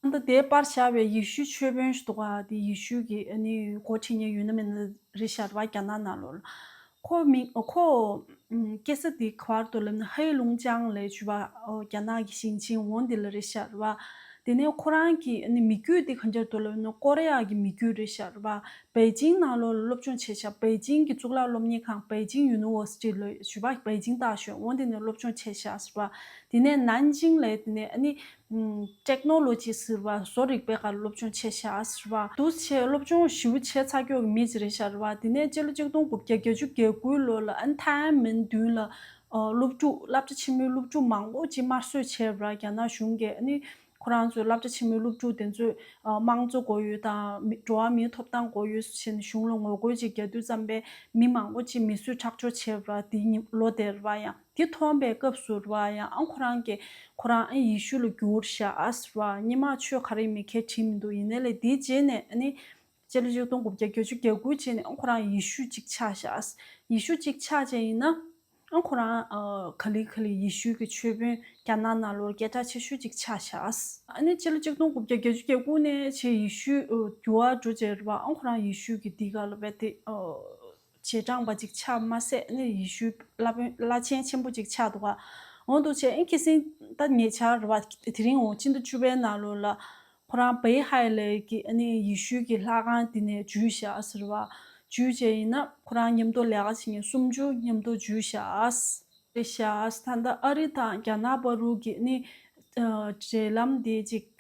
ད་ལྟ་དེའི་པར་བཞག་པའི་ཡེ་ཤུའི་ཆོས་དཔོན་ཞིག་འདུག་ག་དེ་ཡེ་ཤུའི་གི་ཨ་ནི་འགོ་ཁྲིད་མཁན་ཡོད་ན་མེད་ན་རེད་ཤག་རེད་པ། རྒྱ་ནག་ནང་ལོགས་ལ། ཁོ་མི་ཁོ་ཨམ་སྐྱེས་ས་དེ་ག་པར་འདུག་ལབ་ན། ཧའེ་ལུང་ཅང་ལབ་ཡ་ཅིག་ཡོད་པ། ཨོ་རྒྱ་ནག་གི་ཞིང་ཆེན་འོ་དེ་ལ་རེད་ཤག་རེད་པ། དེ་ནས་ཁོ་རང་གི་ཨ་ནི་མི་རྒྱུད་དེ་ག་འདྲ་འདུག་ལབ་ན། ཀོ་རི་ཡ་གི་མི་རྒྱུད་རེད་ཤག་རེད་པ། པེ་ཅིང་ནང་ལོགས་ལ་སློབ་སྦྱོང་བྱས་ཤག་པེ་ཅིང་གི་གཙུག་ལག་སློབ་གཉེར་ཁང་པེ་ཅིང་ཡུ་ནི་ཝར་སི་ཊི་ལབ་ཡ་ཅིག་ཡོད་པ། པེ་ཅིང་ཏཱ་ཞོན་འོ་དེ་ནས་སློབ་སྦྱོང་བྱས་ཤག་ཟེར་བ། དེ་ནས་ནན་ཅིང་ལབ་ཡ་དེ་ནས་ཨ་ནི་ཨམ་ཊེག་ནོ་ལོ་ཇི་ཟེར་བ། བཟོ་རིག་པའི་སྒང་ལ་སློབ་སྦྱོང་བྱས་ཤག་ཟེར་བ། འདུག་བྱས་སློབ་སྦྱོང་ཞེ་པོ་བྱས་ཚར་ཀྱོག་གི་མི་ཅིག་རེད་ཤག་རེད་པ། དེ་ནས་སྤྱི་ལོ་ཆིག་སྟོང་དགུ་བརྒྱ་བརྒྱད་ཅུ་གྱ་དགུའི་ལོ་ལ་ཨ་ནི་ཐའེ་ཝན་མདུན་ལ་ཨ་སློབ་ཕྲུག་སློབ་གྲྭ་ཆེན་མོའི་སློབ་ཕྲུག་མང་པོ་ཅིག་དམར་གསོད་བྱས་པ་རེད། རྒྱ་ནག་གཞུང་གིས་ཨ་ནི་ཁོ་རང་ཚོའི་སློབ་གྲྭ་ཆེན་མོའི་སློབ་ཕྲུག་དེ་ཚོས་ཨ་དམངས་གཙོ་དགོས་ཡོད་དང་། མི་འགྲོ་བ་མིའི་ཐོབ་ཐང་དགོས་ཡོད་ཟེར་ནས་གཞུང་ལ་ངོ་རྒོལ་ཅིག་རྒྱག་དུས་ཙམ་པས་མི་མང་པོ་ཅིག་མི་གསོད་ཁྲག་སྦྱོར་བྱས་པ་རེད། དེ་ཉིན་ལོ་དེར་རེད་པ། ཡང་དེ་མཐོང་པའི་སྐབས་སུ་རེད་པ། ཡང་ཨ་ཁོ་རང་གིས་ཁོ་རང་ཨ་ཡེ་ཤུ་ལ་འགྱུར་ཤག་ཨ་ཟེར་བ། སྔོན་མ་ཆོས་ག་རེ་ཡིན་མིན་ག་གེ་དྲིས་མི་འདུག། ཡིན་ནའི་ལས་དེའི་རྗེས་ནས་ཨ་ནི་སྤྱི་ལོ་ཆིག་སྟོང་དགུ་བརྒྱ་བརྒྱད་ཅུ་གྱ་དགུའི་རྗེས་ནས་ཨ་ཁོ་རང་ཡེ་ཤུ་གཅིག་ཆགས་ཤག། ཡེ་ཤུ་གཅིག་ཆགས་བྱས་ཡིན་ན། ཨ་ཁོ་རང་ཨ་ག་ལེ་ག་ལེ་ཡེ་ཤུའི་གི་ཆོས་དཔོན་རྒྱ་ནག་ནང་ལོགས་སྐད་གྲགས་ཆེ་ཤོས་ཅིག་ཆགས་ཤག་ཨ་ནི་སྤྱི་ལོ་ཆིག་སྟོང་དགུ་བརྒྱ་བརྒྱད་ཅུ་གྱ་དགུ་ནས་བྱས་ཡེ་ཤུ་ཨ་འགྱུར་བ་འགྲོ་བྱས་རེད་བ། ཨ་ཁོ་རང་ཡེ་ཤུ་གི་འདི་ག་ལ་བས་དེ་ཨ་རྗེས་འབྲང་པ་ཅིག་ཆགས་མ་ཟད་ནི་ཡེ་ཤུའི་བླ་དཔོན་བླ་ཆེན་ཆེན་པོ་ཅིག་ཆགས་འདུག་ག་འོ་འདུག་བྱས་ཨིན་ཁི་སིན་ད་ཉེ་ཆར་རེད་བ། དེ་རིང་འོང་ཕྱི་ཟླ་བཅུ་པའི་ནང་ལོགས་ལ་ཁོ་རང་བེ་ཧའེ་ལའི་གི་ཨ་ནི་ཡེ་ཤུའི་གི་ལྷ་ཁང་དེ་ནས་འཇུས་བཞག་ཟེར་བ། འཇུས་བྱས་ཡིན་ན་ཁོ་རང་མཉམ་དུ་ལས་ཀ་བྱེད་མཁན་སུམ་ཅུ་མཉམ་དུ་འཇུས་བཞག་རེད་ཤག་ད་ལྟ་ཨ་རི་དང་རྒྱ་ནག་བར་དུ་གི་ནི་ཨ་འབྲེལ་ལམ་དེ་ཅིག་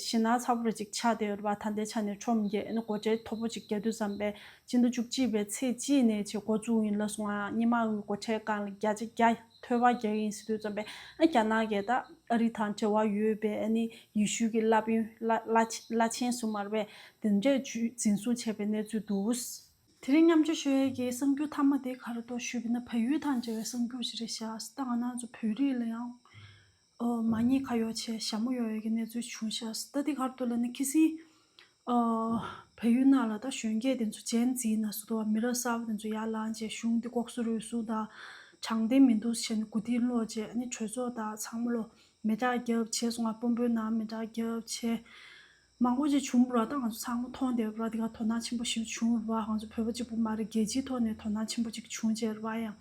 ཞེ་ན་ཚ་པོ་རེ་ཅིག་ཆགས་བསྡད་ཡོད་རེད་པ། ད་ལྟའི་ཆ་ནས་ཁྲོམ་གྱི་ནི་སྒོ་ཁྲལ་མཐོ་པོ་ཅིག་རྒྱག་དུས་ཙམ་པས་ཕྱི་ཟླ་བཅུ་གཅིག་པའི་ཚེས་གཅིག་ནས་ཅིག་འགོ་བཙུགས་ཡིན་ལབ་སོང་ང་། སྔོན་མ་གི་སྒོ་ཁྲལ་སྒང་ལ་བརྒྱ་ཆ་བརྒྱ་ཐོལ་པ་རྒྱག་གི་ཡིན་ཟེར་དུས་ཙམ་པས་ཨ་རྒྱ་ནག་གིས་ད་ཨ་རི་དང་འབྲེལ་བ་ཡོད་པའི་ཨ་ནི་ཡེ་ཤུ་གི་བླ་དཔོན་བླ་བླ་བླ་ཆེན་ཟེར་མ་རེད་པས། དེ་འདྲས་འཛིན་བཟུང་བྱས་པའི་གནས་ཚུལ་འདུག་དེ་རིང་མཉམ་སྤྱོད་ཞུ་ཡས་ཀྱི་གསར་འགྱུར་མཐའ་མ་དེ་ག་རེ་འདུག་ཞུས་པ་ཡིན་ན། བལ་ཡུལ་དང་འབྲེལ་བའི་གསར་འགྱུར་ཞིག་རེད་ཤག་ད་ང་རང་ཚོ་བོད་རིགས་ལ་ཡང་ཨོ་མ་ཉེས་ཁ་གཡོགས་བྱས་ཞྭ་མོ་གཡོག་ཡས་ཀྱི་གནས་ཚུལ་བྱུང་ཤག་ད་དེ་ག་རེ་འདུག་ལབ་ན་ཁི་སིན་ཨོ་བལ་ཡུལ་ནང་ལ་ད་གཞོན་སྐྱེས་དེ་ཚོ་ཇེན་ཛི་ན་ཟེར་དུས་མི་རབས་གསར་པ་དེ་ཚོ་ཡར་ལངས་བྱས་གཞུང་དེ་ལྐོག་ཟ་རུལ་སུངས་དང་དྲང་བདེན་མི་འདུག་བྱས་ནས་མགོ་རྟིང་སློག་བྱས་ཨ་ནི་གྲོས་ཚོགས་དང་ཚང་མ་ལོ་མེ་སྟག་རྒྱབ་བྱས་སོང་ང་། དཔོན་པོའི་ནང་མེ་སྟག་རྒྱབ་བྱས། མང་པོ་ཅིག་བྱུང་བ་ར། ད་ང་ཚོ་ཚང་མ་མཐོང་བསྡད་པ་ར། དེ་ག་དོ་སྣང་ཆེན་པོ་ཞིག་བྱུང་བ་ར། ང་ཚོ་བོད་པ་གཅིག་པུ་མ་རེད། རྒྱལ་སྤྱིའི་ཐོག་ནས་དོ་སྣང་ཆེན་པོ་ཅིག་བྱུང་བྱས་ར་ཡང་།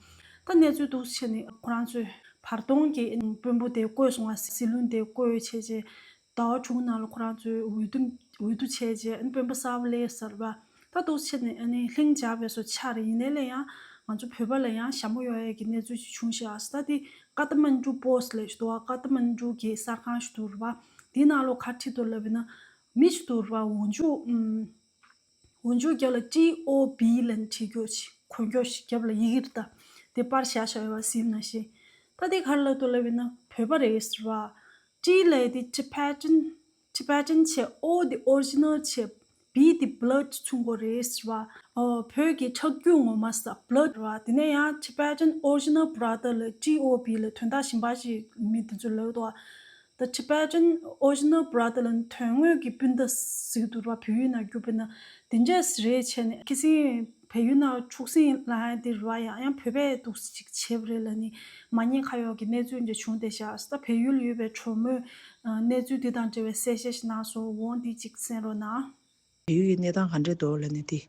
ད་གནས་ཚུལ་འདུག་སེ་བྱས་ནས་ཁོ་རང་ཚོས་བར་སྟོང་གི་དཔོན་པོ་དེ་བསྐོས་སོང་བ། སྲིད་བློན་དེ་བསྐོས་བྱས་རྗེས་ཟླ་བ་དྲུག་ནང་ལ་ཁོ་རང་ཚོས་འོས་བསྡུ་འོས་བསྡུ་བྱས་རྗེས་དཔོན་པོ་གསར་པ་སླེབས་ཚར་བ། ད་འདུག་སེ་བྱས་ནས་ཨ་ནི་ལྷིང་འཇགས་པའི་བཟོ་ཆགས་རེད། ཡིན་ནའི་ལས་ཡང་ང་ཚོ་བོད་པ་ལ་ཡང་ཞྭ་མོ་གཡོག་ཡས་ཀྱི་གནས་ཚུལ་ཅིག་བྱུང་ཤག་ད་དེ་ཀ་ཐ་མན་ཌུ་པོ་སི་ལབ་ཞིག་འདུག་བ། ཀ་ཐ་མན་ཌུ་གི་གསར་ཁང་ཞིག་འདུག་ར་བ། དེའི་ནང་ལོགས་ག་རེ་བྲིས་འདུག་ལབ་ན། མི་ཞིག་འདུག་ར་བ། འོག་འཇུག་ཨམ། འོག་འཇུག་རྒྱབ་ལ་ཊི་ཨོ་བི་ལབ་ནས་བྲིས་རྒྱུ་ཞིག་གོན་རྒྱུ་ཞིག་རྒྱབ་ལ་ཡི་གེ་རེད་ད། དེ་པར་བཞག་བཞག་ཡོད་པ་གཟིགས་ན་ཤེས། ད་དེ་ག་རེ་ལབ་འདུག་ལབ་ན་བོད་པ་རེད་ཟེར་བ། ཊི་ལབ་དེ་ཊི་བེ་ཊན། ཊི་བེ་ཊན་བྱས། ཨོ་དེ་ཨོ་རི་ཇི་ནལ་བྱས། བི་དེ་བྷི་ལཌ་མཚོན་གྱི་རེད་ཟེར་བ། ཨོ་བོད་ཀྱི་ཁྲག་རྒྱུད་ངོ་མ་ཟེར་བྷི་ལཌ་རེད་བ། དེ་ནས་ཡང་Tibetan original brother ལབ་ཊི་ཨོ་བི་ལབ་དོན་དག་གཞན་པ་ཞིག་མི་དེ་ཚོས་ལབ་འདུག་བ། The Tibetan original brother ལ་དོན་དངོས་ཀྱི་སྤུན་ཟླ་ཟེར་གྱི་འདུག་ར། བལ་ཡུལ་ནང་རྒྱུ་སྤུན་ཟླ་དེ་འདྲས་རེད་བྱས་ནས་ཁ་སང་བལ་ཡུལ་ནང་འཁྲུག་ཟིང་ལངས་ཡ་དེ་རེད་བ། ཡང་ཡང་བོད་པས་འདུག་སེ་ཅིག་བྱས་པ་རེད་ལབ་ནས་མ་ཉེས་ཁ་གཡོག་གི་གནས་ཚུལ་འདི་བྱུང་བསྡད་ཤག་ད་བལ་ཡུལ་ཡོད་པའི་གྲོགས་མོས་གནས་ཚུལ་འདི་དང་འབྲེལ་བའི་གསལ་བཤད་ཞིག་གནང་སོང་། འོང་འདི་ཅིག་གསན་རོགས་གནང་། བལ་ཡུལ་གྱི་གནས་སྟངས་ག་འདྲས་འདུག་ལབ་ནས་དེ་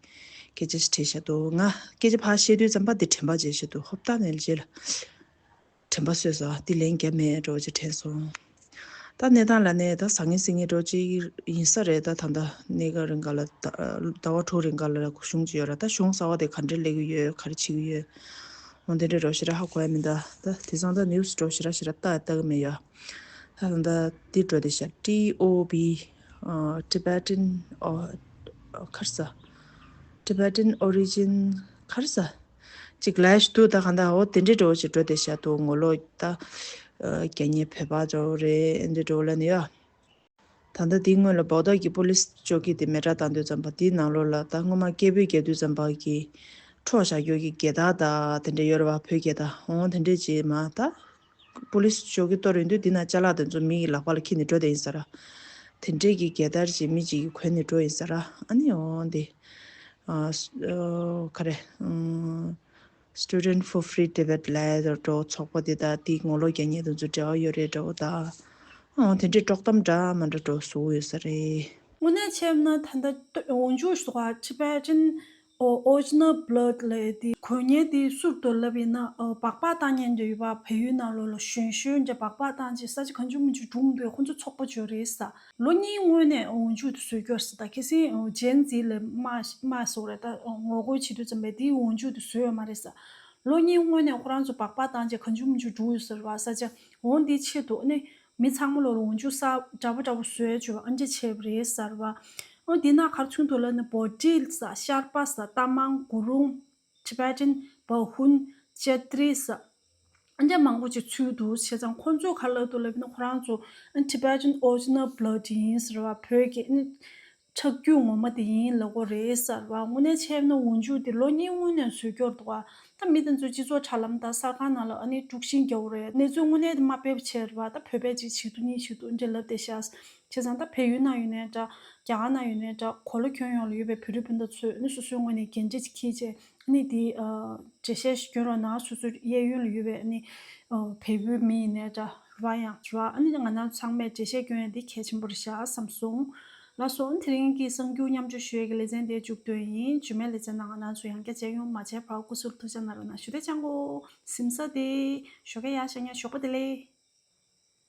སྐད་ཆ་ཞིག་དྲིས་བཞག་འདུག་ང་སྐད་ཆ་ཕར་བཤད་དུས་ཙམ་པ་འདི་དྲན་པ་བརྗེད་བཞག་འདུག་ཧོབ་སྟེ་ནས་རྗེས་ལ་དྲན་པ་གསོས་སོང་། འདི་ལན་རྒྱབ་མེད་འགྲོ་ཅེས་དྲན་སོང་། ད་གནས་སྟངས་ལ་ནས་ད་ཟང་ངེ་ཟིང་ངེ་འགྲོ་ཅིག་ཡིན་ས་རེད། ད་ད་ལྟ་གནས་སྐབས་རིང་ག་ལ་ཟླ་བ་དྲུག་རིང་ག་ལ་གཞུང་ཅིག་ཡོད་ར། ད་གཞུང་གསར་བ་དེ་ག་འདྲས་སླེབས་ཀྱི་ཡོད། ག་རེ་བྱེད་ཀྱི་ཡོད། འོ་དེ་འདྲས་འགྲོ་ཞེ་དྲག་ཧ་གོ་ཡ་མིན། ད་ད་དེང་སང་ད་ནིའུ་སི་འགྲོ་ཞེ་དྲག་ཞེ་དྲག་ལྟ་ལྟ་གི་མེད་ཡ། ད་ད་ལྟ་འདི་འགྲོ་དེ་ཤ་ཊི་ཨོ་བི་ཨ་Tibetan ཨོ་ག་རེ་ཟ། Tibetan origin ག་རེ་ཟ། ཅིག་ལབ་ཤི་འདུག་ད་ག་ད་འོ་དེ་འདྲས་འགྲོ་ཅིག་འགྲོ་དེ་ཤ་འདུག་ངོ་ལོག་ད་རྒྱ་ཉེ་བོད་པ་འགྲོ་རེད། འདི་འགྲོ་ལ་ནི་ཡ། ད་ལྟ་འདིའི་སྔོན་ལ་བོག་ཏཱ་གི་པུ་ལིས་ཅོ་ཀི་དེ་མེ་སྲེག་བཏང་དུས་ཙམ་པ་དེའི་ནང་ལོགས་ལ་ད་སྔོན་མ་སྐད་འབོད་རྒྱག་དུས་ཙམ་པ་གི་འཕྲོག་བཞག་རྒྱུ་གི་རྒྱལ་དར་དང་དེ་འདྲ་ཡོད་རེད་བ། བོད་རྒྱལ་དར། འོ་དེ་འདྲས་ཅིག་མ་ད། པུ་ལིས་ཅོ་ཀི་གཏོར་ཡོང་དུས་འདི་ན་ཅ་ལག་དེ་ཚོ་མི་ཡི་ལག་པ་ལ་འཁྱེར་ནས་འགྲོ་བསྡད་ཡིན་ས་ར། དེ་འདྲས་ཀྱི་རྒྱལ་དར་ཅིག་མི་གཅིག་གིས་གོན་ནས་འགྲོ་ཡིན་ས་ར། ཨ་ནི་འོ་འདི། ཨ་ཨ་ག་རེ། ཨ་Student for Free Tibet ལབ་ཡ་འདྲ་བོ་ཚོགས་པ་འདི་དང་དེའི་ངོ་ལོག་རྒྱག་མཁན་དེ་ཚོ་འབྲེལ་བ་ཡོད་རེད་འདྲ་བོ་ད། ཨང་དེ་འདྲའི་དཀྲོག་གཏམ་འདྲ་མི་འདྲ་འདྲ་བོ་བཟོ་གི་ཡོད་ས་རེད། དངོས་གནས་བྱས་ན་ད་ལྟ་འོག་འཇུག་ཟེར་བ་Tibetan original blood ལབ་ཡ་དེ་གོན་མཁན་དེ་སུ་རེད་འདུག་ལབ་ཡིན་ན། ཨ་སྦག་སྦག་བཏང་མཁན་འདྲ་ཡོད་པ། བལ་ཡུལ་ནང་ལོགས་ལ་གཞོན་གཞོན་འདྲ་སྦག་སྦག་བཏང་བྱས་ས་ཆ་གང་བྱུང་མང་བྱུང་སྒྲུང་འདུག་ཁོ་ཚོ་ཚོགས་པ་ཅིག་ཡོད་རེད་ས། ལོ་གཉིས་སྔོན་ནས་འོག་འཇུག་དེ་བཟོས་ཀྱི་ཡོད་ས། ད་ཁ་སང་Gen Z ལབ་མ་མ་སོགས་རེད། ད་ངོ་རྒོལ་བྱེད་དུས་ཙམ་པས་དེའི་འོག་འཇུག་དེ་བཟོས་ཡོད་མ་རེད་ས། ལོ་གཉིས་སྔོན་ནས་ཁོ་རང་ཚོ་སྦག་སྦག་བཏང་བྱས་གང་བྱུང་མང་བྱུང་སྒྲུག་ཡོད་ས་རེད་བ། ས་ཆ་འོ་འདིའི་ཆེད་དུ་ནི་མི་ཚང་མ་ལོ་ལ་འོག་འཇུག་ས་འདྲ་པོ་འདྲ་པོ་བཟོས་བྱས་ཨ་འདྲ་བྱས་པ་རེད་ས་རེད་བ། འོ་འདི་ན་ག་རེ་ཚུད་འདུག་ལབ་ན་བོ་ཊི་ས། ཤར་པ་ས། རྟ་མང་། གུ་རུང་། Tibetan བ་ཧུན། ཅ་ཏྲི་ས། ཨ་འདྲ་མང་པོ་ཅིག་ཚུད་འདུག་བྱས་ཙང་ཁོང་ཚོས་ག་རེ་ལབ་འདུག་ལབ་ན་ཁོ་རང་ཚོ་Tibetan original blood ཡིན་ཟེར་བ། བོད་ཀྱི་ནི་ ཁྲག་རྒྱུད་ངོ་མ་དེ་ཡིན་ལབ་དགོས་རེད་ཟེར་བ། དངོས་གནས་བྱས་ན་འོག་འཇུག་དེ་ལོ་གཉིས་སྔོན་ནས་བཟོས་ཀྱི་ཡོད་རེད་འདུག་ག་ད་མི་དེ་ཚོ་སྤྱི་ཚོགས་དྲ་ལམ་དང་གསར་ཁང་ནང་ལ་ཨ་ནི་དཀྲུག་ཤིང་རྒྱག་གི་རེད། གནས་ཚུལ་དངོས་གནས་དེ་མ་སྤེལ་བ་བྱས་རེད་པ། ད་བོད་པས་ཅིག་བྱེད་དུས་གཉིས་བྱེད་དུས་འདྲ་ལབ་བསྡད་ཤག་བྱས་ཙང་ད་བལ་ཡུལ་ནང་ཡོད་ནའི་འདྲ། རྒྱ་གར་ནང་ཡོད་ནའི་འདྲ། གོ་ལ་ཁྱོན་ཡོངས་ལ་ཡོད་པའི་བོད་རིགས་སྤུན་ཟླ་ཚོས་ཨ་ནི་སོ་སོའི་ངོས་ནས་འགན་འཁྲི་ཅིག་འཁྱེར་བྱས། ཨ་ནི་དེ་ཨ་འགྲེལ་བཤད་ཞིག་སྐྱོན་རོགས་གནང་། སོ་སོའི་གཡས་གཡོན་ལ་ཡོད་པའི་ཨ་ནི་ཨ་བལ་པོའི་མི་ཡིན་ནའི་འདྲ་ར། ཡང་ར། ཨ་ནི་ང་རང་ཚང་མས་འགྲེལ་བཤད་སྐྱོན་ཡ་འདི་གལ་ཆེན་པོ་རེད་ཤག་བསམ་སོང་། ལགས་སོ། ཨ་ནི་དེ་རིང་གི་གསར་འགྱུར་མཉམ་སྤྱོད་ཞུ་ཡ་གི་ལེ་ཚན་དེ་མཇུག་བསྡུས་ཡིན། རྗེས་མའི་ལེ་ཚན་ནང་ང་རང་ཚོ་ཡང་བསྐྱར་མཇལ་ཡོང་། མ་མཇལ་བར་སྐུ་གཟུགས་ཐུགས་ཅག་གནང་རོགས་གནང་ཞུ། དེ་ཅང་གོ་ཟིམ་ས་དེ་ཞོགས་ཀས་ཡར་ཤག་ཉ་ཞོགས་པ་བདེ་ལེགས།